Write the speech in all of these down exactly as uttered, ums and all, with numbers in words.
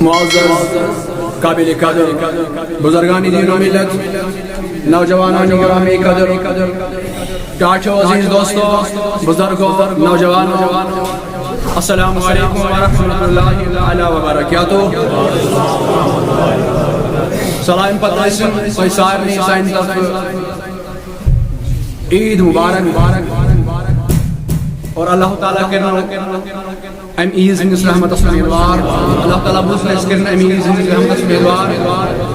معزز، قابل قدر بزرگان دین و ملت، نوجوانان گرامی قدر، ٹاٹھو، عزیز دوستو، بزرگو، نوجوانو، السلام علیکم ورحمۃ اللہ تعالی وبرکاتہ۔ سلام پتہ ٲسِن تۄہہِ سارنٕے سانہِ طرفہٕ عید مبارک، مبارک، اور اللہ تعالیٰ کٔرِنو امہِ عیٖذ ہٕنٛدِس رحمتس امیدوار۔ اللہ تعالیٰ بوٗزِن اَسہِ، کٔرِن امہِ عیٖذ ہٕنٛدِس رحمتس امیدوار،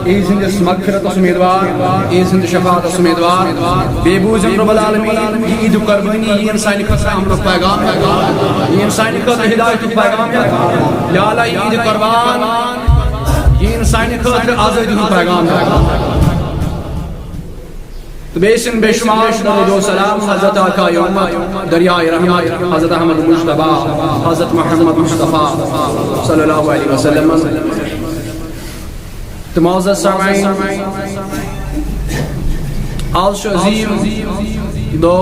عیٖذ ہٕنٛدِس مغفرتس امیدوار، عیٖذ ہٕنٛدِس شفاعتس امیدوار۔ بیٚیہِ بوٗزِن رب العالمین یہِ عیٖد قربٲنی، یہِ اِنسانہِ خٲطرٕ امرُک پیغام ہیٚتھ، یہِ اِنسانہِ خٲطرٕ ہدایتُک پیغام ہیٚتھ۔ یا اللہ، یہِ عیٖد قربان، یہِ اِنسانہِ خٲطرٕ آزٲدی ہُنٛد پیغام ہیٚتھ۔ تہٕ بیٚیہِ سٕنٛدۍ بے شمار درود و سلام حضرت آقای امت، دریائے رحمت، حضرت احمد مجتبیٰ، حضرت محمد مصطفیٰ صلی اللہ علیہ وسلم۔ تہٕ معزز سامعین، آز چھُ عظیٖم دۄہ،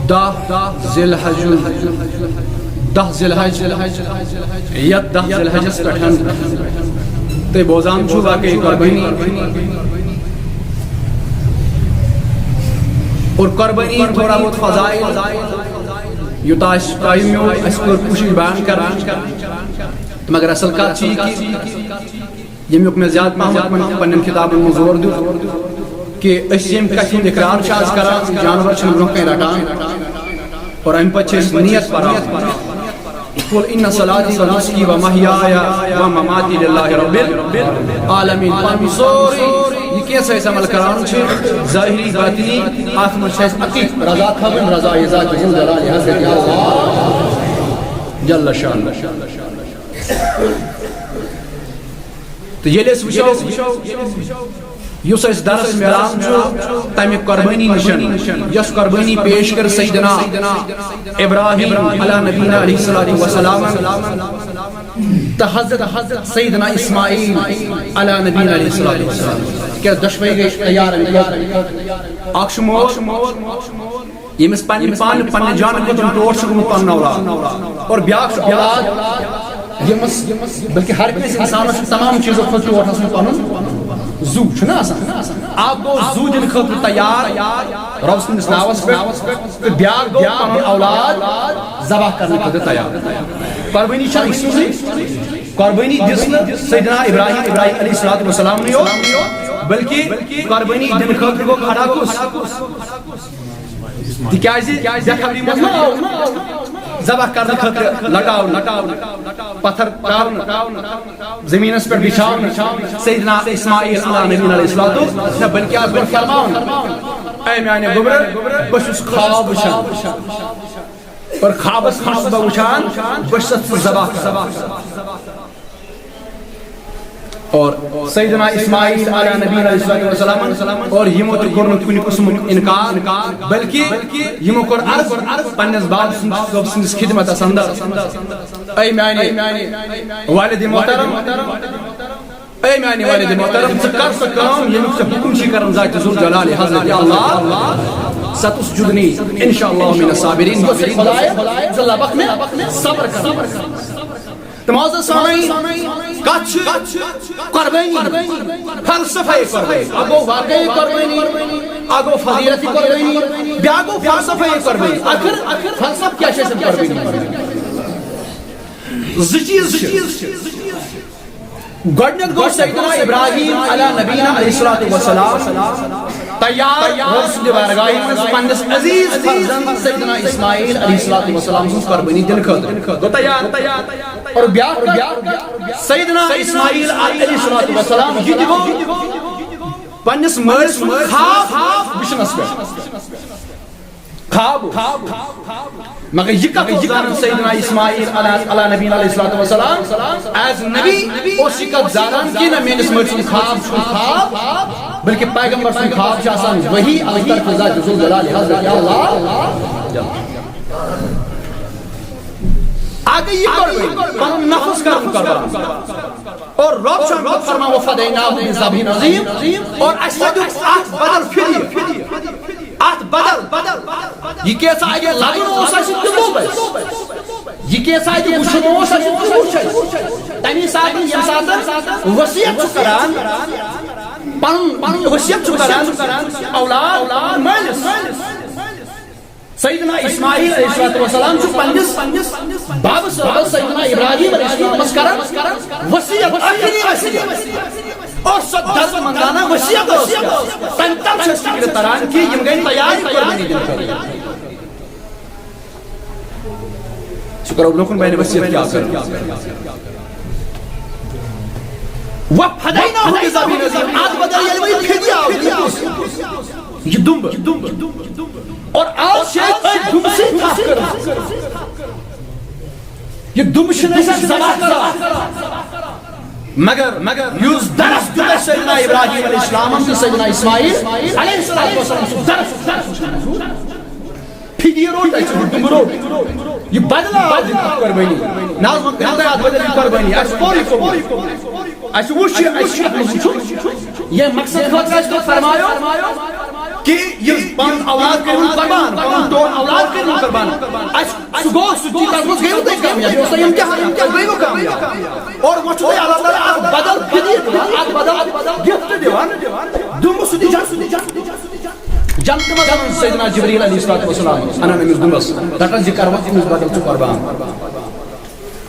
دَہ ذی الحج، دَہ ذی الحج، یَتھ دَہ ذی الحجس پٮ۪ٹھ تُہۍ بوزان چھِو واقعی قربٲنی۔ اور قربٲنی ہٕنٛدۍ تھوڑا بہت فضائل، یوٗتاہ اَسہِ ٹایم میوٗل، اَسہِ کٔر کوٗشِش بیان کرنٕچ، مگر اصل کتھ چھِ یہِ کہِ ییٚمیُک مےٚ زیادٕ پہمتھ پننٮ۪ن خطابن منٛز زور دیُت کہِ أسۍ ییٚمہِ کتھِ ہُنٛد اقرار چھِ آز کران، جانور چھِنہٕ برونٛہہ کنہِ رٹان، اور امہِ پتہٕ چھِ أسۍ نیت پران۔ قل ان صلاتی و نسکی و محیای و مماتی للہ رب العالمین۔ پنُن سورُے یہِ کینٛژھا أسۍ عمل کران چھِ، ظٲہری باطنی، اتھ منٛز چھِ اَسہِ عقیدٕ رضا تھاوٕنۍ، رضا ذات ذوالجلال حضرت اللہ جل شانہ۔ تہٕ ییٚلہِ أسۍ وٕچھو، یُس اَسہِ درس میلان چھُ تَمہِ قربٲنی نِش، یۄس قربٲنی پیش کٔر سیدنا ابراہیم علی نبینا علیہ الصلوۃ والسلام تہٕ حضرت، حضرت سیدنا اسماعیل علی نبینا علیہ الصلوۃ والسلام، کیٛاہ دۄشوے گٔے تیار اَمہِ خٲطرٕ؟ اکھ چھُ مول، ییٚمِس پننہِ پانہٕ پننہِ جانہٕ کھۄتہٕ ٹوٹھ چھُ گوٚمُت پنُن اولاد، اور بیٛاکھ چھُ اولاد ییٚمِس، بلکہِ ہر کٲنٛسہِ انسانس چھُ تمام چیٖزو کھۄتہٕ ٹوٹھ آسان پنُن زُو، چھُنہ آسان؟ اکھ گوٚو زُو دِنہٕ خٲطرٕ تیار رۄب سٕنٛدِس ناوس پٮ۪ٹھ، تہٕ بیٛاکھ گوٚو پنُن اولاد ذبح کرنہٕ خٲطرٕ تیار۔ قربٲنی چھےٚ أکۍ سٕنٛزٕے۔ قربٲنی دِژ نہٕ سیدنا ابراہیم، ابراہیم علیہ الصلوۃ والسلام نٕے یوت، بلکہِ قربٲنی دِنہٕ خٲطرٕ گوٚو کھڑا کُس؟ تِکیٛازِ بے خبری منٛز ما آو ذبح کرنہٕ خٲطرٕ لٹاونہٕ، پتھر تراونہٕ، زٔمیٖنس پٮ۪ٹھ بِچھاونہٕ سیدنا اسماعیل علی نبینا علیہ الصلوۃ، نہ، بلکہِ آز گوٚو فرماونہٕ، اے میانہِ گوٚبرٕ، بہٕ چھُس خواب وٕچھان، اور خوابس منٛز چھُس بہٕ وٕچھان، بہٕ چھُس ژٕ ذبح کران۔ اور سیدنا اسماعیل علی نبینا علیہ الصلوۃ والسلام اور یِمو تہِ کوٚر نہٕ کُنہِ قٕسمُک انکار، بلکہِ یِمو کوٚر عرض پننِس باب سٕنٛد، صٲب سٕنٛدِس خدمتس اندر، اے میانہِ والد محترم، اے میانہِ والد محترم، ژٕ کر سۄ کٲم ییٚمیُک ژےٚ حُکُم چھُے کران ذات ذوالجلال حضرت اللہ، ستُس جُدنی ان شاء اللہ من الصابرین، یۄس خدایا ژٕ لبکھ مےٚ صبر کرنہٕ۔ تہٕ معزز سامعین، کتھ چھِ قربٲنی، فلسفہ قربٲنی۔ اکھ گوٚو واقعی قربٲنی، اکھ گوٚو فضیلت قربٲنی، بیٛاکھ گوٚو فلسفہ قربٲنی۔ آخر فلسفہ کیٛاہ چھِ أسۍ قربٲنی؟ زٕ چیٖز چھِ۔ گۄڈٕنیتھ گوٚو سیدنا ابراہیم علی نبینا علیہ الصلوۃ والسلام تیار رۄب سٕنٛدِ بارگاہہِ منٛز پننِس عزیز فرزند سیدنا اسماعیل علیہ الصلوۃ والسلام سٕنٛز قربٲنی دِنہٕ خٲطرٕ۔ گوٚو تیار۔ اور بیٛاکھ، بیٛاکھ سیدنا اسماعیل علیہ الصلوۃ والسلام یہِ تہِ گوٚو پننِس مٲلۍ سُنٛد خواب وٕچھنس پٮ۪ٹھ۔ خواب۔ مگر یہِ کتھ اوس زانان سیدنا اسماعیل علی، علی نبینا علیہ الصلوۃ والسلام، ایز نبی اوس یہِ کتھ زانان کہِ نہ، میٲنِس مٲلۍ سُنٛد خواب چھُنہٕ خواب، بلکہِ پیغمبر سُنٛد خواب چھُ آسان وحی از طرف ذات ذوالجلال حضرت اللہ۔ اگے یہِ قربان، پنُن نفس کرُن قربان۔ اور رب چھُ اَمہِ پتہٕ فرمان، وفدیناہ بذبح عظیم، اور اَسہِ دیُت اَتھ بدل فدیہ، اَتھ بدل، بدل، یہِ کیٛاہ سا اَتہِ لَگُن اوس اَسہِ تِمو پٮ۪ٹھ۔ یہِ کیٛاہ سا تہِ وٕچھُن اوس، اَسہِ تہِ وٕچھ اَسہِ۔ تَمی ساتہٕ، ییٚمہِ ساتہٕ وصیت چھُ کران، پَنُن، پَنُن وصیت چھُ کران، اولاد مٲلِس۔ سیدنا اسماعیل علیہ الصلوۃ والسلام چھُ پننِس بابس، سیدنا ابراہیم علیہ السلامس کران وصیت، آخری وصیت۔ اور سۄ درد مندانہ وصیت ٲس۔ تَمہِ تَل چھُ اَسہِ فِکرِ تران کہِ یِم گٔے تیار قربٲنی دِنہٕ خٲطرٕ۔ سُہ کرو برونٛہہ کُن بیانہِ وصیت کیٛاہ کٔر۔ وَفَدَيْنَاهُ بِذِبْحٍ عَظِيمٍ۔ اَتھ بدل ییٚلہِ وۄنۍ فِدیہ آو دِنہٕ، یہِ دُمبہٕ۔ اور آز چھِ أسۍ أتھۍ دُمبہٕ سۭتۍ کَتھ کَران۔ یہِ دُمبہٕ چھِنہٕ أسۍ اَتھ ذبح کَران۔ مگر، مگر یُس درس دیُت اَسہِ سیدنا ابراہیم علیہ السلامن تہٕ سیدنا اسماعیل علیہ السلام، سُہ درس، درس فِدیہ روٚٹ اَسہِ، دُمبہٕ روٚٹ۔ یہِ بدلاو دِتھ قربٲنی۔ نہ حظ، وۄنۍ کٔرِو تُہۍ اَتھ بدل یہِ قربٲنی۔ اَسہِ کوٚر یہِ قبوٗل۔ اَسہِ وُچھ یہِ، اَسہِ چھُ اَتھ منٛز وُچھُن۔ ییٚمہِ مقصد خٲطرٕ اَسہِ تۄہہِ فرمایو کہِ یہِ پَنُن اولاد کٔرِو قربان، پَنُن ٹوٹھ اولاد کٔرِو قربان۔ اَسہِ سُہ گوٚو، سُہ چیٖز، تَتھ منٛز گٔیوٕ تُہۍ کامیاب، یہِ اوس تۄہہِ امتحان، تۄہہِ گٔیوٕ کامیاب۔ اور وۄنۍ چھُو تۄہہِ اللہ تعالیٰ اَکھ بدل فِدیہ دِوان، اَکھ بدل گفٹ دِوان۔ دُمبہٕ سُہ تہِ جنت، سُہ تہِ جنت۔ جنتہٕ منٛز اَنُن سیدنا جبریل علیہ الصلوۃ والسلام، اَنان أمِس دُمبَس، دَپان، یہِ کَر وۄنۍ أمِس بدل ژٕ قربان۔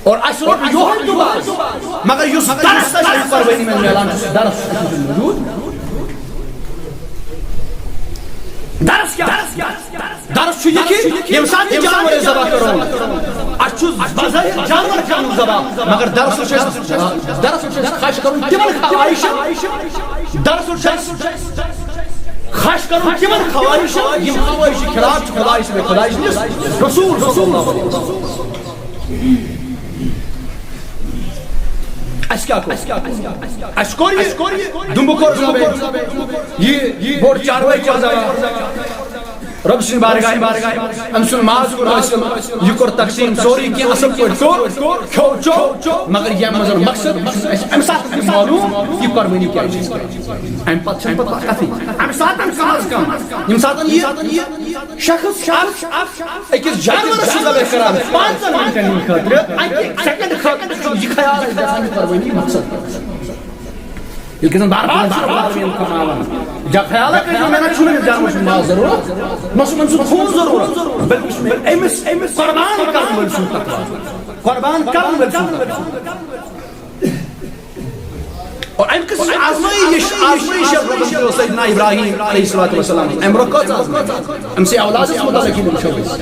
اور اَسہِ روٚٹ یِہوٚے دُمبہٕ، مگر یُس درس اَسہِ اَمہِ قربٲنی منٛز میلان چھُ، سُہ درس چھُ اَسہِ موجوٗد۔ درس کیٛاہ؟ درس چھُ یہِ کہِ ییٚمہِ ساتہٕ تہِ جانور أسۍ ذبح کرو، اَسہِ چھُ بظٲہِر جانور کرُن ذبح، مگر درس چھُ اَسہِ، درس چھُ اَسہِ خۄش کرُن تِمن خواہشن۔ درس چھُ اَسہِ خۄش کرُن تِمن خواہشن، یِم خواہش خلاف چھِ خداے سٕنٛدِ، خداے سٕنٛدِس رسول صلی اللہ علیہ وسلم۔ اَسہِ کیٛاہ کوٚر؟ اَسہِ کوٚر یہِ، دُمبہٕ کوٚر ذبح، یہِ بوٚڑ چاروٲے کوٚر ذبح۔ رۄب سٕنٛدِ بارگاہہِ منٛز أمۍ سُنٛد ماز کوٚر حٲصِل، یہِ کوٚر تقسیٖم، سورُے کینٛہہ اَصٕل پٲٹھۍ کوٚر، کھیوٚو چیوٚو، مگر ییٚمہِ منٛز مقصد چھُ اَسہِ اَمہِ ساتہٕ تہِ معلوٗم، یہِ قۄربٲنی کیٛازِ چھِ أسۍ کران۔ اَمہِ پَتہٕ چھَنہٕ پَتہٕ کَتھٕے۔ اَمہِ ساتہٕ کَم از کَم، ییٚمہِ ساتہٕ یہِ شخص اَکھ أکِس جانورَس چھُ ذبح کران، پانٛژَن مِنٹَن ہٕنٛدِ خٲطرٕ، اَکہِ سیکنڈ خٲطرٕ چھُ یہِ خیال اَسہِ گژھان، یہِ قۄربٲنی مقصد۔ ییٚلہِ کہِ زَن بار بار چھُ قۄربٲنی کَرناوان۔ جا خیال ہے کٔرِو، مےٚ نہ چھُنہٕ یہِ جانور سُنٛد ماز ضروٗرت، نہ چھُ مےٚ سُنٛد خوٗن ضروٗرت، بلکہِ چھُ مےٚ أمِس، أمِس قۄربان کَرَن وٲلۍ سُنٛد تقویٰ۔ قۄربان کَرَن وٲلۍ سُنٛد تقویٰ۔ اور اَمہِ قٕسمٕچ آزمٲیِش، آزمٲیِش یَتھ رۄبَن کٔر سیدنا ابراہیم علیہ الصلوۃ والسلام، أمۍ رٔٹ کۭژ آزمٲیِش؟ أمۍ سٕے اولادَس مُتعلِق یِم وٕچھو أسۍ۔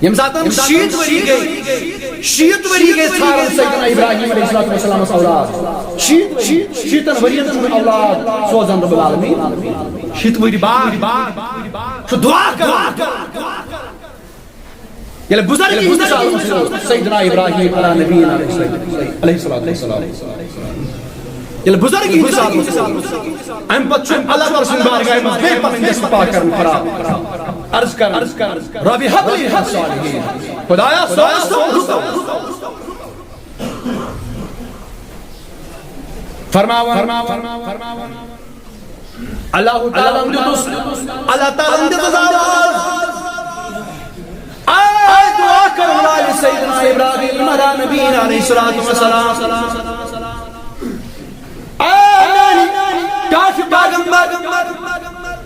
ییٚمہِ ساتہٕ أمۍ شیٖتھ ؤری گٔے، شیٖتھ ؤری گٔے ژھانٛڈان سیدنا ابراہیم علیہ الصلوۃ والسلامَس اولاد۔ شیٖتھ ؤری، شیٖتَن ؤرِیَن چھُنہٕ اولاد سوزان رب العالمین۔ شیٖتھ ؤری بعد چھُ دُعا کران۔ ییٚلہِ بُزرگی ہُنٛد مثال اوس سیدنا ابراہیم علی نبینا علیہ الصلوۃ والسلام۔ ییٚلہِ بُزرگی ہُنٛد مثال اوس، اَمہِ پتہٕ چھُ اللہ تعالیٰ سٕنٛدِ بارگاہہِ منٛز بیٚیہِ پنٕنۍ دست پاک کران خراب۔ عرض کران، رب ہب لی من الصالحین۔ خدایا، سوز تم رُت۔ فرماوان، اللہ تعالیٰ ہن دیُتُس، اللہ تعالیٰ ہن دیُتُس آواز۔ اے دعا کرن والے سیدنا ابراہیم علی نبینا علیہ الصلوۃ والسلام۔ اے میانہِ ٹاٹھہِ پیغمبر،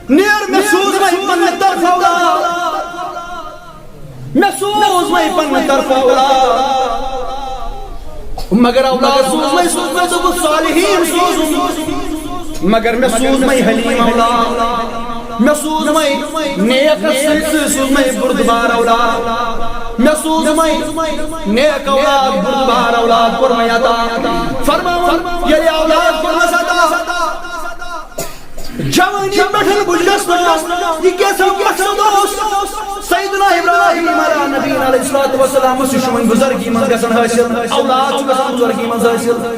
نیر، مےٚ سوز وۄنۍ پننہِ طرفہٕ اولاد۔ مےٚ سوز وۄنۍ پننہِ طرفہٕ اولاد۔ مگر اولاد سوز وۄنۍ، سوز وۄنۍ، دوٚپُس صالحین سوزُن۔ مگر مےٚ سوز وۄنۍ حلیم اولاد۔ مےٚ سوز وۄنۍ نیکس سۭتۍ سۭتۍ سوز وۄنۍ بردبار اولاد۔ مےٚ سوز وۄنۍ نیک اولاد، بردبار اولاد کوٚر وۄنۍ عطا۔ فرماوان، ییٚلہِ اولاد کوٚرمس عطا، جوانی پٮ۪ٹھ بُڈھس تام، یہِ کیٛاہ سا مقصد اوس؟ سیدنا ابراہیم علیہ نبینا علیہ الصلوۃ والسلام، سُہ چھُ وۄنۍ بُزرگی منٛز گژھان حٲصِل، اولاد چھُ گژھان بُزرگی منٛز حٲصِل۔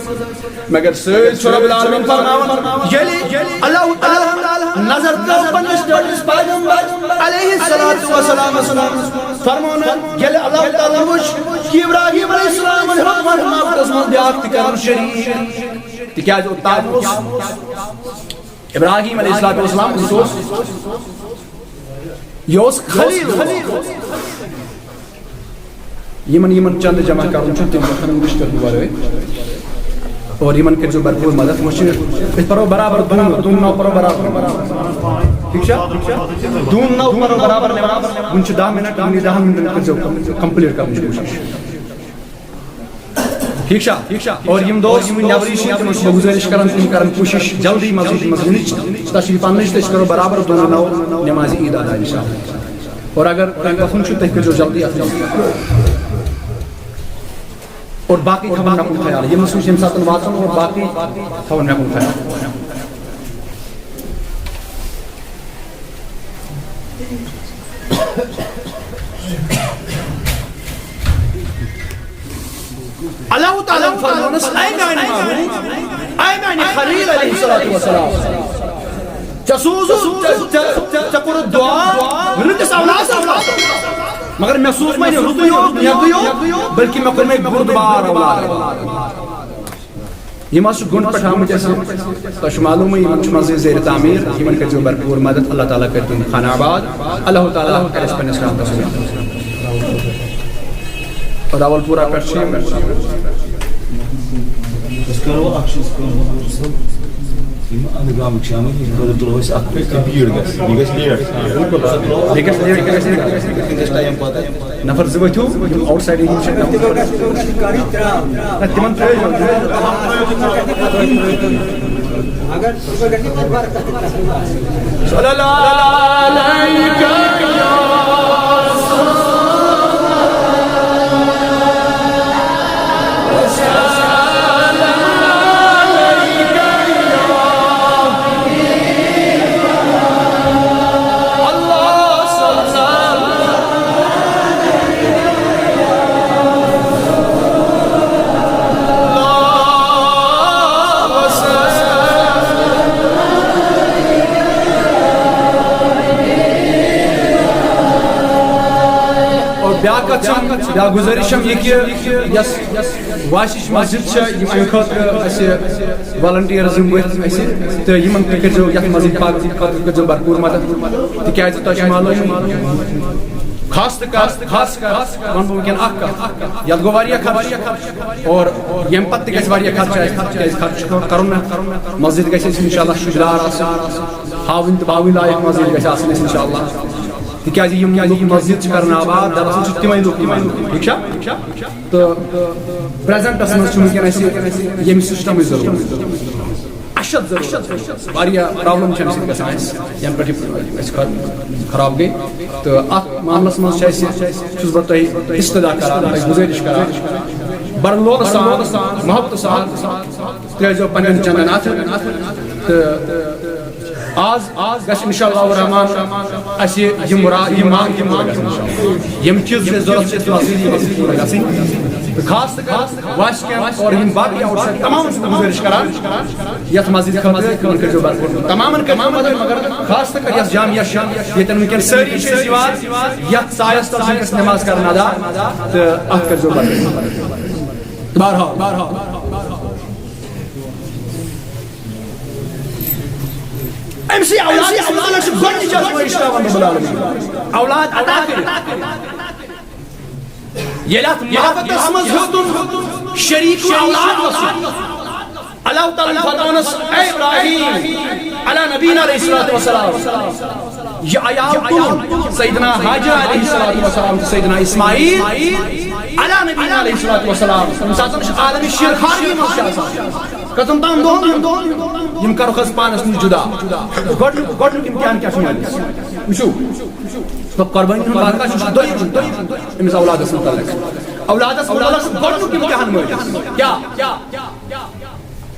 مگر سۭتۍ چھُ رب العالمین فرماوان، ییٚلہِ اللہ تعالیٰ ہن نظر ترٲو پننِس ٹٲٹھِس پیغمبر علیہ الصلوۃ والسلامس کُن، فرموونن، ییٚلہِ اللہ تعالیٰ ہن وُچھ کہ ابراہیم علیہ السلام ہن ہیوٚت وۄنۍ مقبرس منٛز بیاکھ تہِ کرُن شریٖک، تِکیٛازِ اوٚتام اوس ابراہیم علیہ السلام، یہِ اوس، یہِ اوس خلیل۔ یِمن یِمن چندٕ جمع کرُن چھُ، تِم گژھن رشتہٕ ورٲے۔ اور یِمن کٔرۍزیو بھرپوٗر مدد۔ وۄنۍ چھِ أسۍ پرو برابر دۄن، دۄن ناو پرو برابر۔ ٹھیٖک چھا؟ دۄن ناو پرو برابر نماز۔ وۄنۍ چھِ دَہ منٹ، وۄنۍ دَہن منٹن کٔرۍزیو complete کرنٕچ کوٗشش۔ ٹھیٖک چھا؟ اور یِم دوست یِم نٮ۪برٕے چھِ، تِمن چھُس بہٕ گُزٲرِش کران، تِم کرن کوٗشش جلدی مسجد منٛز یِنٕچ۔ تشریٖف اننٕچ، تہٕ أسۍ کرو برابر دۄن ناو نمازِ عید ادا انشاءاللہ۔ اور اگر تۄہہِ گژھُن چھُ، تُہۍ کٔرۍزیو جلدی اَتھ منٛز۔ اور باقٕے تھاوَن مےٚ کُن خیال۔ یِم سوٗنٛچ ییٚمہِ ساتہٕ واتَن اور باقٕے تھاوَن مےٚ کُن خیال۔ اللہ تعالیٰ ہن فرمونس، اے میانہِ محبوب، اے میانہِ خلیل علیہ الصلوۃ والسلام، ژےٚ سوٗزُتھ، ژےٚ، ژےٚ، ژےٚ کوٚرُتھ دعا رٕتِس اولادس، مگر مےٚ سوٗز وۄنۍ رُتُے یوت، نیکٕے یوت، بلکہِ مےٚ کوٚر مےٚ بُردبار اولاد۔ یِم حظ چھِ گُنڈ پٮ۪ٹھ آمٕتۍ اَسہِ، تۄہہِ چھُ معلومٕے، یِمن چھُ مسجد زیر تعمیٖر، یِمن کٔرۍزیو بھرپوٗر مدد، اللہ تعالیٰ کٔرۍ تِم خانہ آباد، اللہ تعالیٰ کَرِ اَسہِ پنٛنِس رحمتس منٛز۔ راول پورہ پٮ۪ٹھ چھِ یِم۔ أسۍ کرو اکھ چیٖز کٲم، یِم اَنٛدٕ گامٕکۍ چھِ آمٕتۍ، یِم خٲطرٕ تُلو أسۍ اکھ پھِرِ، تہٕ بیٖڑ گژھِ، یہِ گژھِ لیٹ۔ بیٚیہِ گژھِ لیٹ، بیٚیہِ گژھِ لیٹ۔ یِتھ کٔنۍ گژھِ ٹایم پتہ۔ نفر زٕ ؤتھِو، یِم آوُٹ سایڈ ہِنٛدۍ چھِ۔ نہ، تِمن ترٛٲیِو۔ صلی اللہ علیہ وسلم۔ اور بیاکھ کتھ چھم، بیاکھ گزٲرِش چھم یہِ کہِ یۄس واشِش مسجد چھےٚ، یِم اَمہِ خٲطرٕ اَسہِ volunteers یِم ؤتھۍ اَسہِ، تہٕ یِمن تہِ کٔرۍزیو یَتھ مسجد پاک خٲطرٕ کٔرۍزیو بھرپوٗر مدد، تِکیٛازِ تۄہہِ چھُ معلوم، خاص تہٕ خاص، خاص کر وَنہٕ بہٕ وٕنکٮ۪ن اَکھ کَتھ، یَتھ گوٚو واریاہ خرچہٕ، اور ییٚمہِ پَتہٕ تہِ گژھِ واریاہ خرچہٕ اَسہِ، تِکیٛازِ خرچہٕ چھُ کَرُن نہ، مسجد گژھِ اَسہِ اِنشاءاللہ شوٗبدار آسٕنۍ، ہاوٕنۍ تہٕ باوٕنۍ لایق مسجد گژھِ آسٕنۍ اِنشاءاللہ، تِکیٛازِ یِم لُکھ مسجد چھِ کَران آباد، دراصل چھِ تِمَے لُکھ یِوان، ٹھیٖک چھا؟ تہٕ پریزنٹس منٛز چھُ وٕنکیٚن اَسہِ ییٚمہِ سسٹمٕچ ضروٗرت، اشد ضروٗرت۔ واریاہ پرابلم چھِ اَمہِ سۭتۍ گژھان اَسہِ، یَنہٕ پٮ۪ٹھ یہِ اَسہِ خر-، خراب گٔے۔ تہٕ اَتھ معاملس منٛز چھِ اَسہِ، چھُس بہٕ تۄہہِ استدعا کران، تۄہہِ گُزٲرِش کران، بڑٕ لولہٕ سان، محبتہٕ سان ترٲیزیو پننٮ۪ن چندن اَتھٕ۔ تہٕ آز، آز گژھِ انشاءاللہ الرحمن اَسہِ یِم را-، یِم مانگ تہِ پوٗرٕ گژھن انشاءاللہ۔ یِم چیٖز چھِ ضوٚرتھ چھِ اَسہِ مسجد یِم گژھن پوٗرٕ گژھٕنۍ۔ تہٕ خاص تہٕ خاص واشہِ کٮ۪ن اور یِم باقٕے آوُٹ سایڈ تمام چھُس بہٕ گُزٲرِش کران یَتھ مسجد خٲطرٕ تِمن کٔرۍزیو بھرپوٗر۔ تمامن کٔرۍزیو مدد، مگر خاص تہٕ کر یَتھ جامعہ چھِ، ییٚتٮ۪ن وٕنکیٚن سٲری چھِ أسۍ یِوان، یَتھ سایَس تَل چھِ وٕنکیٚس نماز کران ادا۔ تہٕ اَتھ کٔرۍزیو بھرپوٗر۔ بہرحال، بہرحال۔ أمۍ سٕے اولادَس مُتعلِق چھُ گۄڈٕنِچ آزمٲیِش ترٛاوان رب العالمین۔ اولاد عطا کٔرِتھ۔ ییٚلہِ اَتھ محبتَس منٛز ہیوٚتُن شریٖک اولاد اوس۔ اللہ تعالیٰ فرمانَس، اے ابراہیم، علی نبینا علیہ الصلوۃ والسلام، یہِ عیال تُلُن، سیدنا حاجر علیہ الصلوۃ والسلام تہٕ سیدنا اسماعیل، علی نبینا علیہ الصلوۃ والسلام، ییٚمہِ ساتہٕ أسۍ عالمِ شیرخارگی منٛز چھِ آسان۔ کٔژَن تام دۄہَن، یِم کَرُکھ حظ پانَس نِش جُدا۔ گۄڈٕنیُک، گۄڈٕنیُک امتحان کیٛاہ چھُ مٲلِس؟ وٕچھِو، قۄربٲنی ہُنٛد واقعہ چھُ دوٚیِم امتحان أمِس اولادَس مُتعلِق۔ اولادَس مُتعلِق چھُ گۄڈٕنیُک امتحان مٲلِس۔ کیٛاہ؟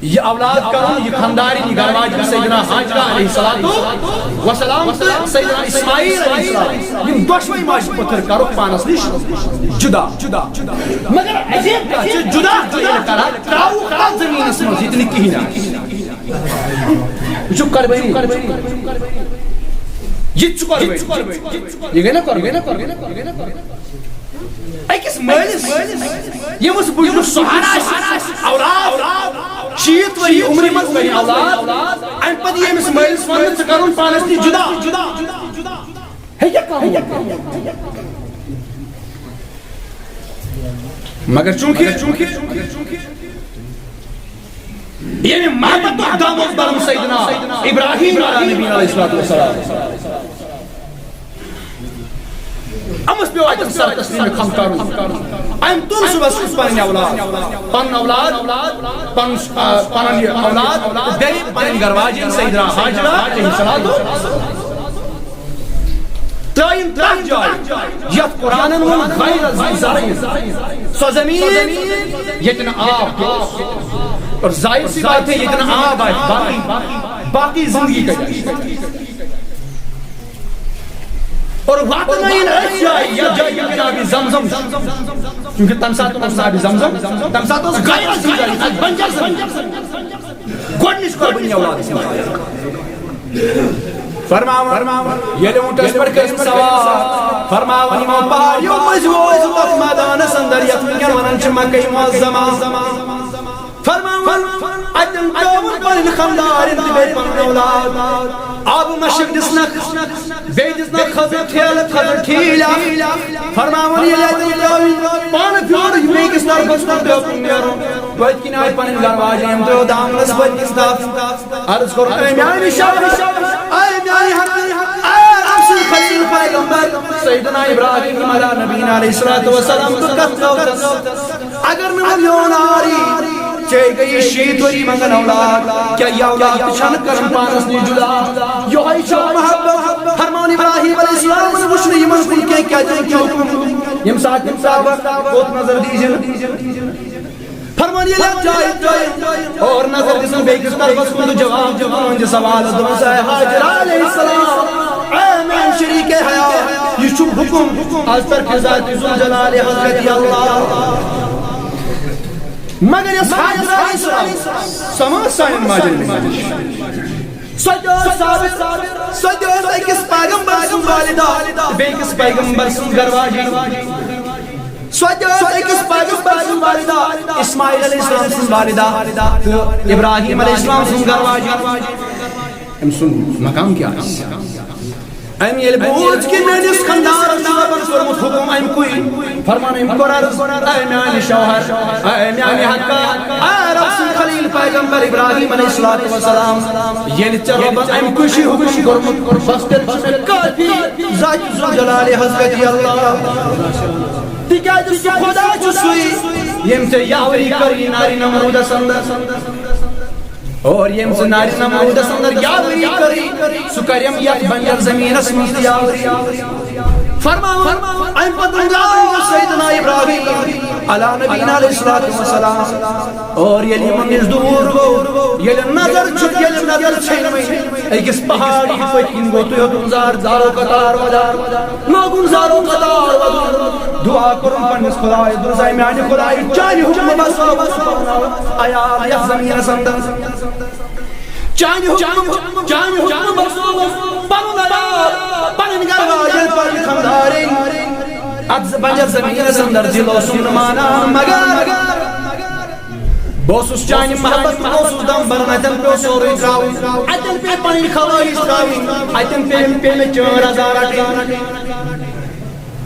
یہِ اولاد کرُن، یہِ خاندارِنۍ، یہِ گرٕ واجِنۍ سیدنا حاجرہ علیہ الصلوۃ والسلام تہٕ سیدنا اسماعیل علیہ السلام، یِم دۄشوے ماجہِ پٔتھر کرُکھ پانس نِش جدا۔ مگر عجیب کتھ چھِ، جدا تہِ ییٚلہِ کران، تراوُکھ تتھ زٔمیٖنس منٛز ییٚتہِ نہٕ کِہیٖنۍ آسہِ۔ یہِ چھُ قۄربٲنی۔ یہِ تہِ چھُ قۄربٲنی۔ یہِ گٔے نا قۄربٲنی؟ أکِس مٲلِس ییٚمِس بُجرُک سہارٕ آسہِ، اولاد، شیٖتھ ؤری عمرِ منٛز بَنہِ اولاد، اَمہِ پَتہٕ ییٚمِس مٲلِس وَننہٕ ژٕ کَرُن پانَس نِش جُدا۔ ہیٚکیٛاہ کانٛہہ ؤنِتھ؟ مگر چونکہ، چونکہ ییٚمہِ محبتُک دم اوس بران سیدنا ابراہیم علیٰ نبینا علیہ الصلوۃ والسلام، أمِس پیوٚو اَتٮ۪ن سر تسلیٖم خم کرُن۔ أمۍ تُل صُبحس پنٕنۍ اولاد، پنُن اولاد، پنُن، آ، پنُن یہِ اولاد، تہٕ بیٚیہِ پنٕنۍ گرٕ واجِنۍ سیدنا ہاجرہ علیہ السلام۔ ترٲیِن تتھ جایہِ یتھ قرآنن ووٚن غیر ذی زرع، سۄ زمین ییٚتہِ نہٕ آب اوس۔ اور ظاہر سی بات ہے، ییٚتہِ نہٕ آب آسہِ، باقی، باقی زندگی کتہِ آسہِ؟ اور واتنٲیِن أتھۍ جایہِ، یتھ جایہِ ییٚتہِ آبِ زمزم، چونکہ تمہِ ساتہٕ اوس آبِ زمزم، تمہِ ساتہٕ اوس غیر ذی زرع، اتھ بنجر زمین۔ گۄڈٕنِچ قۄربٲنی اولادس مُتعلق۔ فرماوان، ییٚلہِ اوٗنٹس پٮ۪ٹھ کٔرِن سوار، فرماوان، یِمو پہاڑیو مٔنٛزۍ ووت تتھ مٲدانس اندر، یتھ وٕنکٮ۪ن ونان چھِ مکہ معظمہ۔ فرماوان، اتٮ۪ن ترٲوٕن پنٕنۍ خانٛدارِنۍ تہٕ بیٚیہِ پنُن اولاد۔ آبہٕ مشک دِژنکھ، بیٚیہِ دِژنکھ خٔزٕر ٹھیلہٕ، خٔزٕر ٹھیٖل اکھ۔ فرماوان، ییٚلہِ اتٮ۪ن ترٲوٕنۍ، پانہٕ پھیوٗر بیٚیِس طرفس کُن تہٕ یوٚکُن نیرُن۔ پٔتۍ کِنۍ آیہِ پنٕنۍ گرٕ واجہِ، أمۍ ترٲو دامنس پٔتۍ کِس طرفس۔ عرض کوٚر، اے میانہِ شوہر، اے میانہِ حق، اے رب سٕنٛدۍ خلیل پیغمبر سیدنا ابراہیم علیٰ نبینا علیہ الصلوۃ والسلام، بہٕ کتھ کٲژس؟ اگر نہٕ وۄنۍ میون آر یی، ژےٚ گٔیی شیٖتھ ؤری منٛگان اولاد، کیٛاہ یہِ اولاد تہِ چھنہٕ کران پانس نِش جُدا؟ یِہوٚے چھُ محبت۔ فرمان ابراہیم علیہ السلامن وٕچھ نہٕ یِمن کُن کینٛہہ، کیٛازِ أمۍ چھُ حُکُم۔ ییٚمہِ ساتہٕ یِم صحابہ کوٚت نظر دیٖزِ؟ فرمان ییٚلہِ اَتھ جایہِ ترٛٲیِن اور نظر دِژٕن بیٚکِس طرفس کُن تہٕ جواب دیُتُن أہٕنٛدِ سوالہٕ، دوٚپُن، اے ہاجرہ علیہ السلام، اے میٛانہِ شریٖکے حیات، یہِ چھُ حُکُم از طرفِ ذاتِ ذوالجلالِ حضرتِ اللہ۔ مگر یۄس ہاجرہ علیہ السلام، سۄ ما ٲس سانٮ۪ن ماجٮ۪ن منٛز؟ سۄ تہِ ٲس ثابت، سۄ تہِ ٲس أکِس پیغمبر سٕنٛز والدہ تہٕ بیٚیِس پیغمبر سٕنٛز گرٕ واجِنۍ۔ سۄ تہِ ٲس أکِس پیغمبر سٕنٛز والدہ، اسماعیل علیہ السلام سٕنٛز والدہ تہٕ ابراہیم علیہ السلام سٕنٛز گرٕ واجِنۍ۔ أمۍ سُنٛد مقام کیٛاہ آسہِ؟ أمۍ ییٚلہِ بوٗز کہِ میٛٲنِس خانٛدارَس چھُ رۄبَن کوٚرمُت حُکُم اَمہِ کُے، فرمان أمۍ کوٚر عرض، اے میٛانہِ شوہر، اے میٛانہِ حقہ، اے رب سٕنٛدۍ خلیل پیغمبر ابراہیم علیہ الصلوۃ والسلام، ییٚلہِ ژےٚ رۄبَن اَمہِ کُے چھُے حُکُم کوٚرمُت، بس تیٚلہِ چھُ مےٚ کٲفی ذاتِ ذوالجلالِ حضرتِ اللہ۔ تِکیٛازِ سُہ خدا چھُ سُے، ییٚمۍ ژےٚ یاوری کٔر یہِ نارِ نمروٗدَس اندر۔ اور ییٚمۍ سُہ نارِ نمروٗدس اندر یاوری کٔر، سُہ کرٮ۪م یتھ بنجر زمینس منٛز تہِ یاوری۔ فرماوان، امہِ پتہٕ درٛاو سیدنا ابراہیم علیٰ نبینا علیہ الصلوۃ والسلام۔ اور ییٚلہِ یِمن نِش دوٗر گوٚو، ییٚلہِ نظر چھُ، ییٚلہِ نظر ژھیٚنۍ وۄنۍ أکِس پہاڑی پٔتۍ کِنۍ گوٚو، تُہۍ ہیوٚتُن زار زارو قطار ودار۔ لوگُن زارو قطار ودُن، دعا کوٚرُن پننِس خدایس، دوٚپُن، اے میانہِ خدایہِ، چانہِ حُکمہٕ بسٲوٕس بہٕ پنُن عیال یتھ زمینس اندر۔ چانہِ حُکمہٕ، چانہِ حُکمہٕ بسٲوٕس پنُن عیال، پنٕنۍ گرٕ واجٮ۪ن، پنٕنۍ خاندارِنۍ۔ اتھ بنجر زمینس اندر دِل اوسُم نہٕ مانان، مگر بہٕ اوسُس چانہِ محبت، بہٕ اوسُس دم بران، اتٮ۪ن پیوٚو سورُے ترٛاوُن، اتٮ۪ن پیٚیہِ پنٕنۍ خواہش ترٛاوٕنۍ، اتٮ۪ن پیٚیہِ، پیٚیہِ مےٚ چٲنۍ رضا رٹٕنۍ۔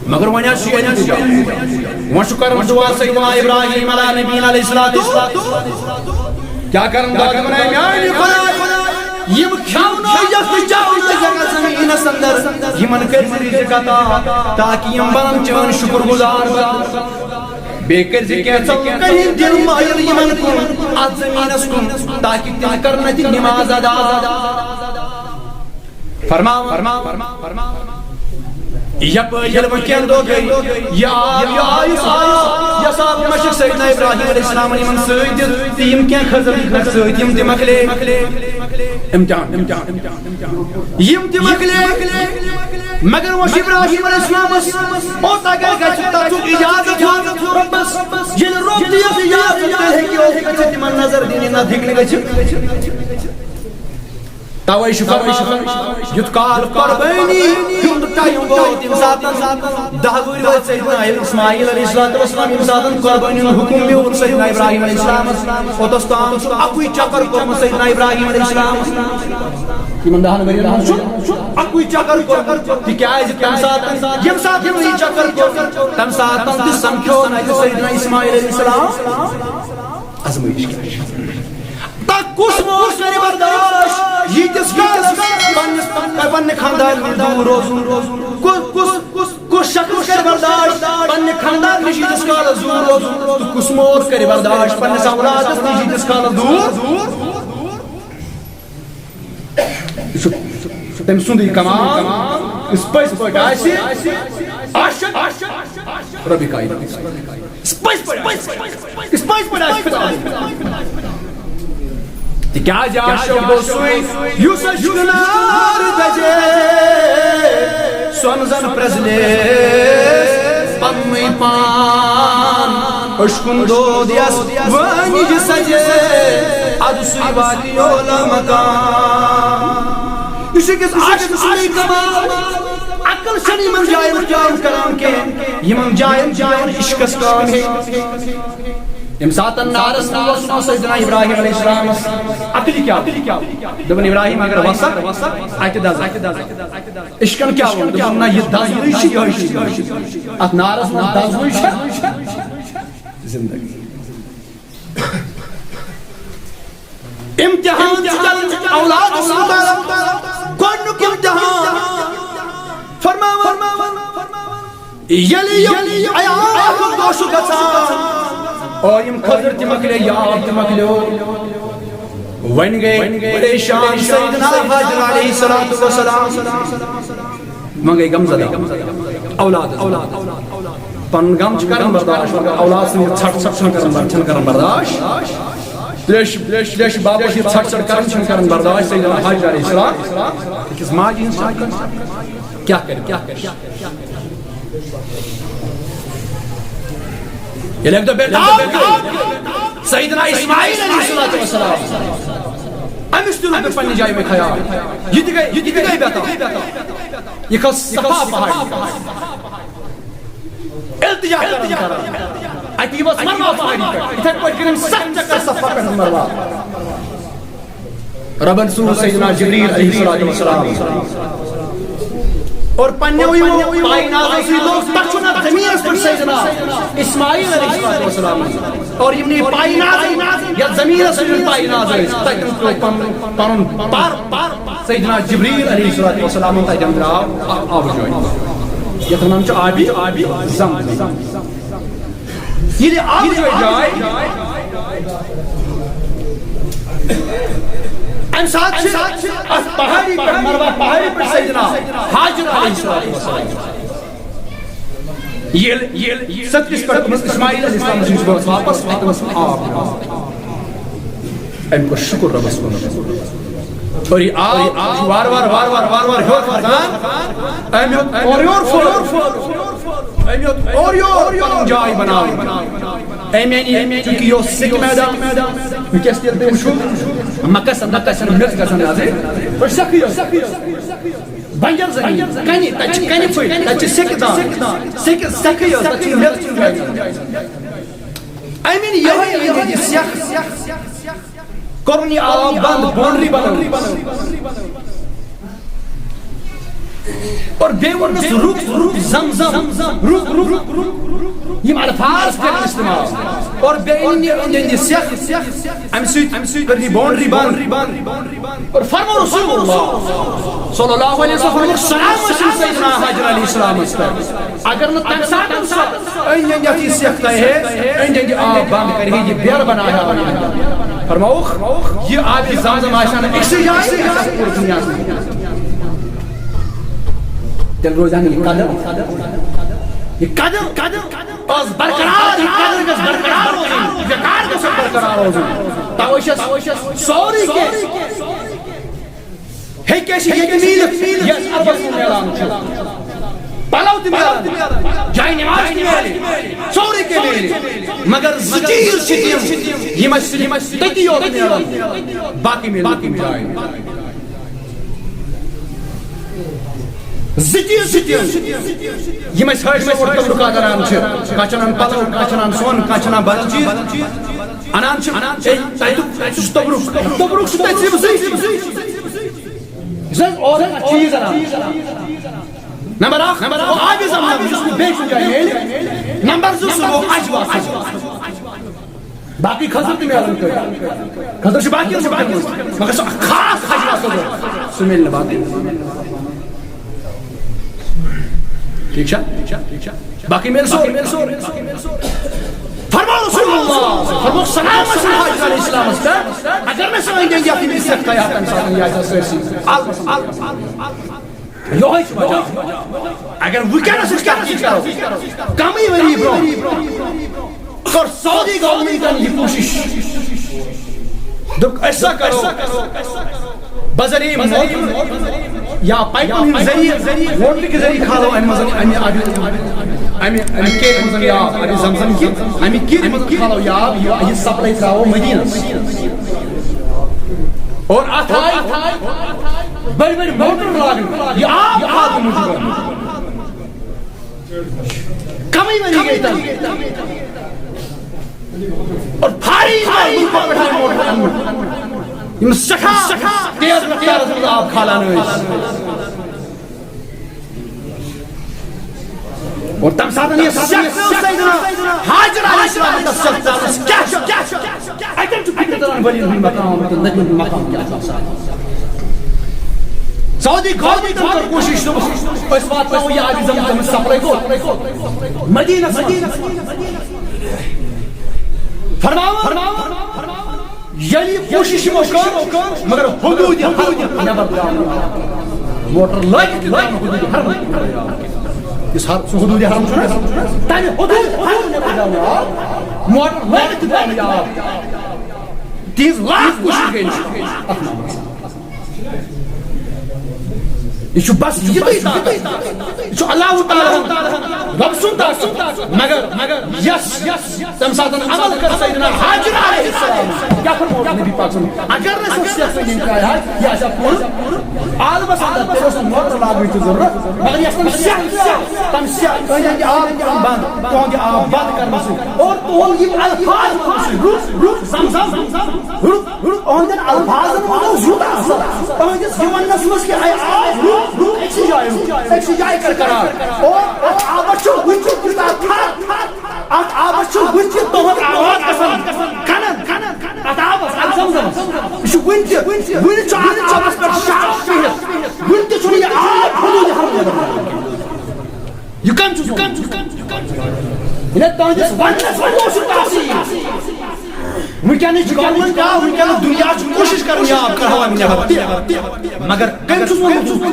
مگر وۄنۍ حظ چھُ یہِ اِنتظام۔ وۄنۍ چھُ کران دعا سیدنا ابراہیم علیٰ نبینا علیہ الصلوۃ۔ کیٛاہ کران دعا؟ دپان، اے میانہِ خدایہِ، یِم کھٮ۪ونٲیِکھ تہٕ چاونٲیِکھ یتھ زمینس اندر، یِمن کٔرۍ زِ رزق عطا، تاکہِ یِم بنن چٲنۍ شُکر گُزار۔ بیٚیہِ کٔرۍ زِ کینٛژھو لُکن ہٕنٛدۍ دِل مٲیِل یِمن کُن، اتھ زٔمیٖنس کُن، تاکہِ تِم کرن اتہِ نماز ادا۔ فرماو، فرماو، فرماو۔ یپٲرۍ ییٚلہِ وۄنۍ کینٛہہ دۄہ گٔے، یہِ آب، یہِ آب یُس آو، یۄس آب مشک سیدنا ابراہیم علیہ السلامن یِمن سۭتۍ دیُت، تہٕ یِم کینٛہہ کھٔزٕر دِتنکھ سۭتۍ، یِم تہِ مۄکلے۔ امتحان، امتحان۔ یِم تہِ مۄکلے، مگر وۄنۍ چھُ ابراہیم علیہ السلامس اوٚت اگر گژھِ، تتھ چھُ اجازت ہیوٚت رۄبس۔ ییٚلہِ رۄب دِیس اجازت، تیٚلہِ ہیٚکہِ یہِ اوٚت گٔژھِتھ، یِمن نظر دِنہِ، نتہٕ ہیٚکہِ نہٕ گٔژھِتھ۔ توے چھُ فرماوان، یُتھ کال قربٲنی ہُنٛد ٹایم ووت، ییٚمہِ ساتہٕ دَہ وُہٕرۍ وٲتۍ سیدنا اسماعیل علیہ الصلوۃ والسلام، ییٚمہِ ساتہٕ قربٲنی ہُنٛد حُکُم میوٗل سیدنا ابراہیم علیہ السلامس، اوٚتَس تام چھُ اَکُے چکر کوٚرمُت سیدنا ابراہیم علیہ السلام۔ یِمن دَہَن ؤرین منٛز چھُ اَکُے چکر کوٚرمُت، تِکیازِ تَمہِ ساتہٕ، ییٚمہِ ساتہٕ یِمو یہِ چکر کوٚر، تَمہِ ساتہٕ تہِ سمکھیو نہٕ اَتہِ سیدنا اسماعیل علیہ السلام۔ آزمٲیِش کیٛاہ چھِ؟ تہٕ کُس مول کرِ برداشت ییٖتِس کالس پننِس، پننہِ خاندارٕ نِش دوٗر روزُن؟ کُس، کُس، کُس، کُس شخص کرِ برداشت پننہِ خاندارٕ نِش ییٖتِس کالس دوٗر روزُن؟ تہٕ کُس مول کرِ برداشت پننِس اولادس نِش ییٖتِس کالس دوٗر؟ یہِ چھُ تٔمۍ سُنٛدُے کمال، یُس پٔزۍ پٲٹھۍ آسہِ عاشق ربِ کائنات۔ یُس پٔزۍ پٲٹھۍ آسہِ، یُس پٔزۍ پٲٹھۍ آسہِ خدا۔ تِکیٛازِ عاشق گوٚو سُے، یُس عشقہٕ نار دَزے، سۄنہٕ زَن پرٛزلے پننُے پان۔ عشقُن دود یس وٲنِج سجے، ادٕ سُے واتہِ اولا مقام۔ یہِ چھُ أکِس عاشق سُنٛدُے کمال۔ عقل چھَنہٕ یِمن جاین کٲم کران کینٛہہ، یِمن جاین چھُ یِوان عشقس کٲم ہیٚتھ۔ ییٚمہِ ساتہٕ نارس منٛز اوس سیدنا ابراہیم علیہ السلامس، عقلہِ کیٛاہ؟ دوٚپُن، ابراہیم اگر وسکھ، اتہِ دزکھ۔ عشقن کیٛاہ ووٚن؟ دوٚپُن، نہ، یہِ دزنٕے چھُ، یِہوٚے چھُ۔ اتھ نارس منٛز دزنٕے چھُ زندگی۔ امتحان چھُ چلان اولادس متعلق۔ گۄڈنیُک امتحان فرماوان، ییٚلہِ یہِ عیال اکھ دۄہ چھُ گژھان اور یِم کھٔزٕر تہِ مۄکلے، یہِ آب تہِ مۄکلیو، وۄنۍ گٔے پریشان سیدنا ہاجر علیہ الصلوۃ والسلام۔ وۄنۍ گٔے غمزدہ۔ اولاد، اولاد۔ پنُن غم چھِ کران برداشت، مگر اولاد سٕنٛز ژھٹھ ژھٹھ چھَنہٕ کران بر-، چھَنہٕ کران برداشت۔ تریش، تریش باپتھ یہِ ژھٹھ ژھٹھ کران چھَنہٕ کران برداشت۔ سیدنا حاجر علیہ السلام، أکِس ماجہِ ہٕنٛز ژھٹھ کران۔ کیٛاہ کرِ، کیٛاہ کرِ؟ ییٚلہِ اَکہِ دۄہ بے تاب گٔے، سیدنا اسماعیل علیہ الصلوۃ والسلام، أمِس تہِ روٗد نہٕ پننہِ جایہِ مےٚ خیال۔ یہِ تہِ گٔے، یہِ تہِ گٔے بے تاب۔ یہِ کھٔژ صفا پہاڑی۔ التجا کران کران۔ اتی وس مروا پہاڑی پہ۔ اتھے پٲٹھۍ کٔرِن ستھ چکر صفا پہ مروا۔ ربن سوز سیدنا جبریل علیہ الصلوۃ والسلام۔ اور پننیو یِمو پاینازو سۭتۍ لوگ تتھ چھُ نہ زمینس پٮ۪ٹھ سیدنا اسماعیل علیہ الصلوۃ والسلام۔ اور یِم نہٕ پایناز یتھ زمینس پٮ۪ٹھ پایناز ٲسۍ، تتٮ۪ن پیوٚو پنُن، پنُن پر، پر۔ سیدنا جبریل علیہ الصلوۃ والسلام تتٮ۪ن درٛاو آبہٕ جویہِ، یتھ ونان چھِ آبِ، آبِ زمزم۔ ییٚلہِ آبہٕ جویہِ درٛاے، امہِ ساتہٕ چھِ اتھ پہاڑی پٮ۪ٹھ، مروا پہاڑی پٮ۪ٹھ سیدنا حاجر علیہ الصلوۃ والسلام۔ ییٚلہِ، ییٚلہِ سترِس پٮ۪ٹھ گوٚمُت اسماعیل علیہ السلام سٕنٛدِس باغس واپس، اتھ اوس آب۔ أمۍ کوٚر شُکر رۄبس کُن۔ اور یہِ آب چھُ وارٕ وارٕ، وارٕ وارٕ، وارٕ وارٕ ہیوٚر کھسان۔ أمۍ ہیوٚت اورٕ یور پھوٚل۔ أمۍ ہیوٚت اورٕ یور پنٕنۍ جاے بناوٕنۍ۔ أمۍ اَنہِ، چوٗنٛکہِ یہِ اوس سیٚکہِ میدان، وٕنکیٚس تیٚلہِ تُہۍ وٕچھِو، مکس، مکس چھَنہٕ میٚژ گژھان حظ۔ أسۍ سٮ۪کھٕے یوت۔ بنجر زمین، کنہِ، تتہِ چھِ کنہِ پھٔلۍ، تتہِ چھِ سیٚکہِ دان، سیٚکہِ، سیٚکھٕے یٲژ، تتہِ چھِ میٚژ چھِ گژھان۔ أمۍ أنۍ یِہوٚے أنۍ أنۍ یہِ سیٚکھ، کوٚرُن یہِ آب بنٛد، باونڈری بنٲوٕن۔ اور بیٚیہِ ووٚننَس، رُک، رُک، زم زم، رُک، رُک، رُک، یِم الفاظ کٔرِن استعمال۔ اور بیٚیہِ أنۍ یہِ أنٛدۍ أنٛدۍ یہِ سیٚکھ، اَمہِ سۭتۍ، اَمہِ سۭتۍ کٔر یہِ باونڈری بنٛد۔ اور فرمو رسول اللہ صلی اللہ علیہ وسلم، فرمو سلام ٲسِن سیدنا حاجر علیہ السلامس پٮ۪ٹھ۔ اگر نہٕ تَمہِ ساتہٕ سۄ أنٛدۍ أنٛدۍ یَتھ یہِ سیٚکھ تھایہِ ہے، أنٛدۍ أنٛدۍ آب بنٛد کرِ ہے، یہِ بیرٕ بنایہِ ہا۔ فرمووُکھ، یہِ آبِ زمزم آسہِ ہا نہٕ أکسٕے جایہِ، یہِ آسہِ ہا پوٗرٕ دُنیاہَس منٛز۔ تیٚلہِ روزِ ہا نہٕ یہِ قدر۔ یہِ قدر، قدر۔ ٲس برقرار، یہِ قدر گژھِ برقرار روزٕنۍ، وقار گژھِ برقرار روزُن۔ توے چھَس سورُے کینٛہہ ہیٚکہِ اَسہِ ییٚتہِ میٖلِتھ، یَتھ عربَس منٛز میلان چھُ۔ پَلو تہِ میلن، جایہِ نماز تہِ میلہِ، سورُے کینٛہہ میلہِ، مگر زٕ چیٖز چھِ تِم، یِم اَسہِ صرف تٔتی یوت میلن، باقٕے میلہِ نہٕ کُنہِ جایہِ۔ زٕ چیٖز، زٕ چیٖز، یِم أسۍ حٲج اور تَبرُکا کران چھِ، کانٛہہ چھُ اَنان پَلو، کانٛہہ چھُ اَنان سۄن، کانٛہہ چھُ اَنان بدل چیٖز، اَنان چھِ، اَنان چھِ، اے، تَتہِ چھُ تَبرُک، تَبرُک چھُ تَتہِ صرف زٕے چیٖز۔ زَن اورٕ کانٛہہ چیٖز اَنان۔ نمبر اکھ، نمبر اکھ، آبِ زمزم، یُس نہٕ بیٚیہِ کُنہِ جایہِ میلہِ۔ نمبر زٕ، سُہ گوٚو اجوا سۭتۍ۔ باقٕے کھٔزٕر تہِ میلن تۄہہِ۔ کھٔزٕر چھِ باقین مُلکن منٛز، مگر سُہ خاص اجوا سۭتۍ، سُہ میلہِ نہٕ باقٕے۔ ٹھیٖک چھا؟ باقٕے میلہِ سورُے، میلہِ سورُے۔ فرموو رسول اللہ، فرموو سلام ٲسِن حاجت علیہ السلامس پٮ۪ٹھ، اگر نہٕ سٲنۍ گٔنٛدۍ یَتھ یِم عزت کَرِ ہا تَمہِ ساتہٕ یہِ آسہِ ہا سٲرسٕے۔ البتہ، البتہ، یِہوٚے چھُ وجہ۔ اگر وٕنکیٚنَس أسۍ کَتھ یی کَرو، کَمٕے ؤری برٛونٛہہ کٔر سعودی گورنمنٹَن یہِ کوٗشِش۔ دوٚپُکھ، أسۍ سا کَرو بذریعہ موٹر یا پایپَن ہٕنٛدۍ ذٔریعہٕ، موٹرٕ کہِ ذٔریعہٕ کھالو اَمہِ منٛز، اَمہِ آبہِ، اَمہِ، اَمہِ کیرِ منٛز یہِ آب، اَمہِ زمزم کہِ، اَمہِ کیرِ منٛز کھالو یہِ آب، یہِ، یہِ سپلاے ترٛاوو مدیٖنَس۔ اور اَتھ آیہِ بٔڑۍ بٔڑۍ موٹر لاگنہٕ، یہِ آب کھالنہٕ موٗجوٗب۔ کمٕے ؤری گٔے تَتھ۔ اور فارین آیہِ مُلکو پٮ۪ٹھ آیہِ موٹر اَننہٕ۔ یِم سٮ۪ٹھاہ، سٮ۪ٹھاہ تیز رفتارس منٛز آب کھالان ٲسۍ۔ اور تَمہِ ساتہٕ یہِ سٮ۪کھ پیوٚو سیدنا حاجر علیہ السلام تَس سٮ۪کھ ترٛاونَس۔ کیٛاہ چھُ؟ اَتٮ۪ن چھُ فِکرِ تران ؤلین ہُنٛد مقام تہٕ نبی ہُنٛد مقام کیٛاہ چھُ آسان۔ سعودی گورنمنٹن کٔر کوٗشِش، دوٚپُکھ، أسۍ واتناوو یہِ آبِ زمزم سپلاے کوٚت؟ مدیٖنس منٛز۔ فرماوان، ییٚلہِ یہِ کوٗشِش یِمو کٔر، مگر حدوٗدِ حرم نٮ۪بر درٛاو نہٕ آب۔ موٹر لٲگِتھ تہِ درٛاو نہٕ حدوٗدِ حرم نٮ۪بر آب۔ یُس حر-، سُہ حدوٗدِ حرم چھُنہ، تَمہِ حدوٗدِ حرم نٮ۪بر درٛاو نہٕ آب۔ موٹر لٲگِتھ تہِ درٛاو نہٕ آب۔ تِہنٛز لاکھ کوٗشِش گٔے نہٕ اَتھ معاملَس۔ یہِ چھُ بس یِتُے طاقت۔ یہِ چھُ اللہ تعالیٰ ہن، رب سُنٛد طاقت۔ مگر، مگر یس، یس تَمہِ ساتہٕ عمل کٔر سیدنا حاجر علیہ السلام۔ کیٛاہ فرموو نبی پاک صلی اللہ علیہ وسلم؟ اگر نہٕ سُہ سیاست یِم کرِ ہا، یہِ آسہِ ہا پوٗرٕ عالمس اندر، تیٚلہِ اوس نہٕ موٹر لاگنٕچ تہِ ضروٗرت۔ مگر یۄس تِم سیاست، تِم سیاست، تُہنٛد یہِ آب کرُن بنٛد، تُہنٛد یہِ آب بنٛد کرنہٕ سۭتۍ اور تُہنٛد یِم الفاظ وَننہٕ سۭتۍ، رُت، رُت زمزم، رُت، رُت، اُہندٮ۪ن الفاظن منٛز اوس یوٗتاہ اثر۔ تُہندِس یہِ وننس منٛز کہِ اے آب رُت، رُت، أکسٕے جایہِ رُت، أکسٕے جایہِ کر قرار۔ اور اتھ آبس چھُ وُنہِ تہِ تیوٗتاہ تھر، اتھ آبس چھُ وُنہِ تہِ تُہنٛد آواز گژھان کنن، اتھ آبس، اتھ زمزمس۔ یہِ چھُ وُنہِ تہِ، وُنہِ چھُ اتھ آبس پٮ۪ٹھ شاہ بِہِتھ، وُنہِ تہِ چھُنہٕ یہِ آب حدوٗدِ حرم۔ یہِ کَمہِ چھُ، یہِ کَمہِ چھُ، یہِ کَمہِ چھُ؟ ییٚلہِ تُہٕنٛدِس وننَس منٛز اوس یہِ تاثیٖر۔ وٕنکیٚنٕچ گورنمنٹ آو، وٕنکیٚنُک دُنیا چھُ کوٗشِش کران یہِ آب کرہاو اَمہِ نٮ۪بر تہِ۔ مگر کٔمۍ چھُس ووٚنمُت؟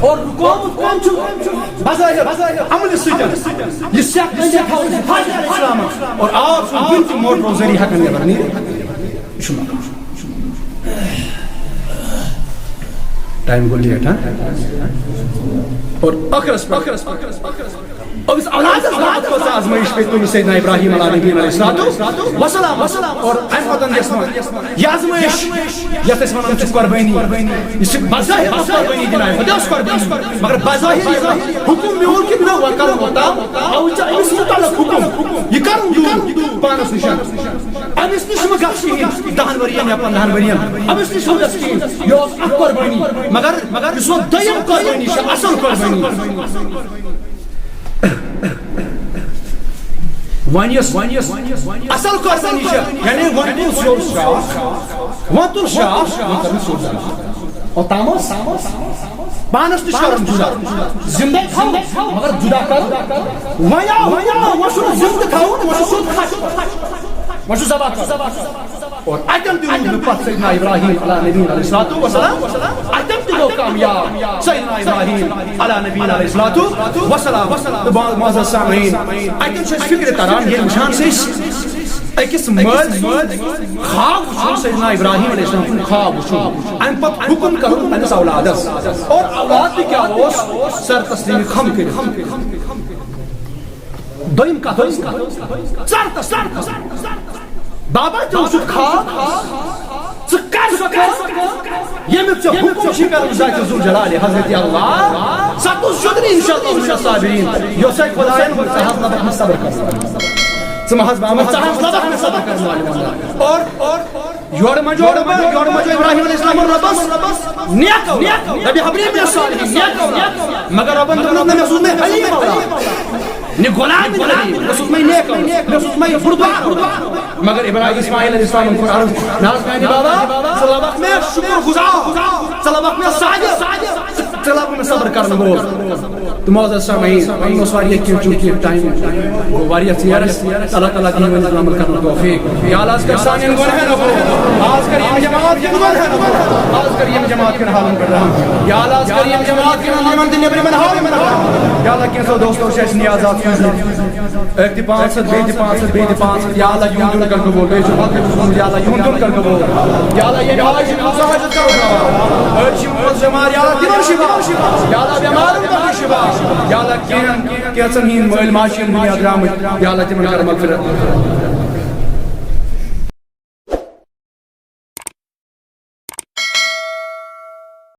اور رُکومُت کٔمۍ چھُ؟ بظٲہِر عملہِ سۭتۍ۔ یہِ سیٚکھ أنٛدۍ تھاوُن حاجر علیہ السلامَن۔ اور آب چھُنہٕ کُنہِ تہِ موٹرو ذٔریعہٕ ہٮ۪کان نٮ۪بر نیٖرِتھ۔ یہِ چھُ مطلب۔ ٹائم گوٚو لیٹ، ہاں؟ اور ٲخرس پٮ۪ٹھ، ٲخرس پٮ۪ٹھ، ٲخرس پٮ۪ٹھ۔ أمِس اولادس باپتھ کۄس آزمٲیش پیٚیہِ تُلٕنۍ سیدنا ابراہیم علیہ نبینا علیہ الصلوۃ والسلام؟ اور اَمہِ پتہٕ یۄس وۄنۍ یہِ آزمٲیش، یَتھ أسۍ وَنان چھِ قۄربٲنی، یہِ چھِ بظاہر قۄربٲنی دِنہٕ آمٕژ، یہِ ٲس قۄربٲنی، مگر بظاہر یہِ حُکُم میون کہِ نہ، وۄنۍ کَرو وۄنۍ تام، اَوٕ چھِ أمِس مُتعلق حُکُم، یہِ کَرُن دوٗر پانَس نِش۔ أمِس نِش مہ گژھ کِہیٖنۍ، دَہَن ؤرِیَن یا پنٛداہَن ؤرِیَن، أمِس نِش مہ گژھ کِہیٖنۍ۔ یہِ اوس اَکھ قۄربٲنی، مگر، مگر یُس وۄنۍ دوٚیِم قۄربٲنی چھِ، اَصٕل قۄربٲنی۔ وۄنۍ یۄس، وۄنۍ یۄس اَصٕل قۄربٲنی چھِ، یعنی وۄنۍ تُل سیوٚد شاہ، وۄنۍ تُل شاہ، وۄنۍ کَرُن سیوٚد ذبح۔ اوٚتام اوس پانَس نِش کَرُن جُدا، زِندَے تھاوُن، مگر جُدا کَرُن۔ وۄنۍ آو حُکُم، وۄنۍ چھُنہٕ زِندٕ تھاوُن، وۄنۍ چھُ سیوٚد کھَسُن، وۄنۍ چھُ ذبح کَرُن۔ اور اتٮ۪ن تہِ روٗد نہٕ پتھ سیدنا ابراہیم علیہ نبینا علیہ الصلوۃ والسلام، اتٮ۪ن تہِ گوٚو کامیاب سیدنا ابراہیم علیہ نبینا علیہ الصلوۃ والسلام۔ تہٕ با-، معزز سامعین، اتٮ۪ن چھُ اَسہِ فکرِ تران، ییٚلہِ وٕچھان چھِ أسۍ أکِس مٲلۍ سُنٛد خواب وٕچھُن، سیدنا ابراہیم علیہ السلام سُنٛد خواب وٕچھُن، امہِ پتہٕ حُکُم کرُن پننِس اولادس، اور اولاد تہِ کیٛاہ اوس؟ سر تسلیٖم خم کٔرِتھ۔ دوٚیِم کَتھ ٲس، ژَر تَس، ژَر تَس۔ بابا، ژےٚ اوسُتھ خواب، ژٕ ییٚمیُک ژےٚ حُکُم چھُے کرُن ذاتِ ذوالجلالِ حضرت اللہ، سۄ کُس چھُنہٕ انشاءاللہ من الصابرین، یۄسے خدایَن ووٚن، ژٕ حظ لبَکھ مےٚ صبر کرنہٕ والٮ۪ن۔ ژٕ مہ حظ بامَکھ، ژٕ حظ لبَکھ مےٚ صبر کرنہٕ والٮ۪ن۔ اور، اور یورٕ منٛز یورٕ منٛز یورٕ منٛز ابراہیم علیہ السلام رۄبَس نیک اولاد، ربِ حب لی من الصالحین، نیک اولاد۔ مگر رۄبَن دوٚپنَس، نہ، مےٚ سوٗز مےٚ حلیٖم اولاد۔ نہ غلام نہ حلیٖم، مےٚ سوٗز مےٚ نیک اولاد، مےٚ سوٗز مےٚ بردبار اولاد۔ مگر ابراہیم اسماعیل علیہ السلام کوٚر عرض، نہ حظ میانہِ بابا، ژٕ لبَکھ مےٚ شُکُر گُزار، ژٕ لبَکھ مےٚ صابر، ژٕ لبَکھ مےٚ صبر کرن وول۔ تہٕ معزز سامعین، وۄنۍ اوس واریاہ کینٛہہ، چوٗنٛکہِ ٹایم گوٚو واریاہ ژیر اَسہِ، اللہ تعالیٰ دِیِن وۄنۍ عمل کرنُک توفیٖق۔ یا اللہ، آز کر سانٮ۪ن گۄنہَن ہُنٛد، آز کر ییٚمہِ جماعت کٮ۪ن گۄنہَن ہُنٛد، آز کر ییٚمہِ جماعت کٮ۪ن حالَن پٮ۪ٹھ رحم۔ یا اللہ، آز کر ییٚمہِ جماعت کٮ۪ن یِمَن تہِ نیٚبرِمٮ۪ن حالَن پٮ۪ٹھ رحم۔ یا اللہ، کینٛژھو دوستو چھِ اَسہِ نیازات سوٗزمٕتۍ۔ أکۍ تہِ پانٛژھ ہَتھ، بیٚیہِ تہِ پانٛژھ ہَتھ، بیٚیہِ تہِ پانٛژھ ہَتھ۔ یا اللہ، یِہُنٛد دیُن کر قبوٗل۔ بیٚیہِ چھُ اَکھ أکۍ سُنٛد، یا اللہ، یِہُنٛد دیُن کر قبوٗل۔ یا اللہ، ییٚمہِ حاجت، کُس حاجت کرو پوٗرٕ؟ أڑۍ چھِ یِم پوٚز بٮ۪مار، یا اللہ، تِمن شِفا۔ یا اللہ، بٮ۪مارن کر شِفا۔ یا اللہ، کینٛہہ، کینٛژن ہِنٛدۍ مٲلۍ ماجہِ چھِ یِم دُنیا درٛامٕتۍ، یا اللہ، تِمن کر مغفرت۔